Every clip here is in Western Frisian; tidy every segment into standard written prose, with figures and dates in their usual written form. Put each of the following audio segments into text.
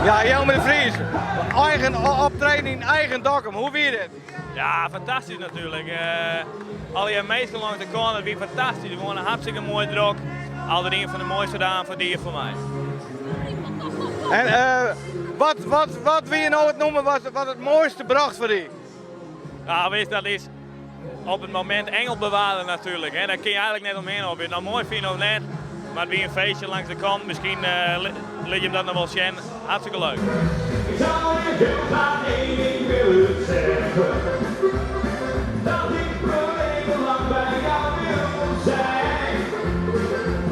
Ja, Jelmer de Vries, eigen optreden yn eigen Dokkum, hoe wie dit? Ja, fantastysk natuerlik. Allegear minsken langs de kant, dat wie fantastysk. Gewoan hartstikke moai drok. Altyd ien fan de moaiste dagen fan it jier foar my. En wat, wat, wat wie no it nûmer wat, wat it moaiste brocht foar dy? Ja, witst, dat is op it momint Engelbewaarder natuerlik. Hè. Dêr kin je eigenlik net omhinne, oft je it no moai fine of net. Mar it wie in feestje langs de kant. Miskien lit je him dat noch wol sjen. Hartstikke leuk. Ik zou je heel graag één ding willen zeggen. Dat ik mijn leven lang bij jou wil zijn.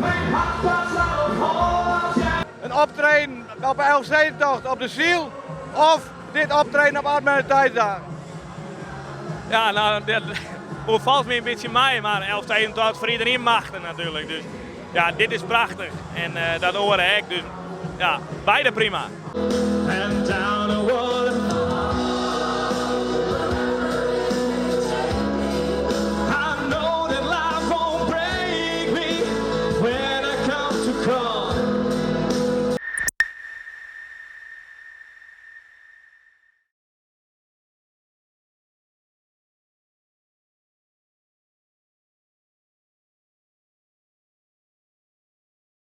Mijn hart dat slaat op hol als jij. In optreden op de Elfstedentocht op de Syl of dit optreden op Admiraliteitsdagen? Ja, no, dat oerfalt my in bytsje mei, mar Elfstedentocht foar iderien machtich natuerlik. Dus ja, dit is prachtich en dat oare ek. Dus ja, beide prima.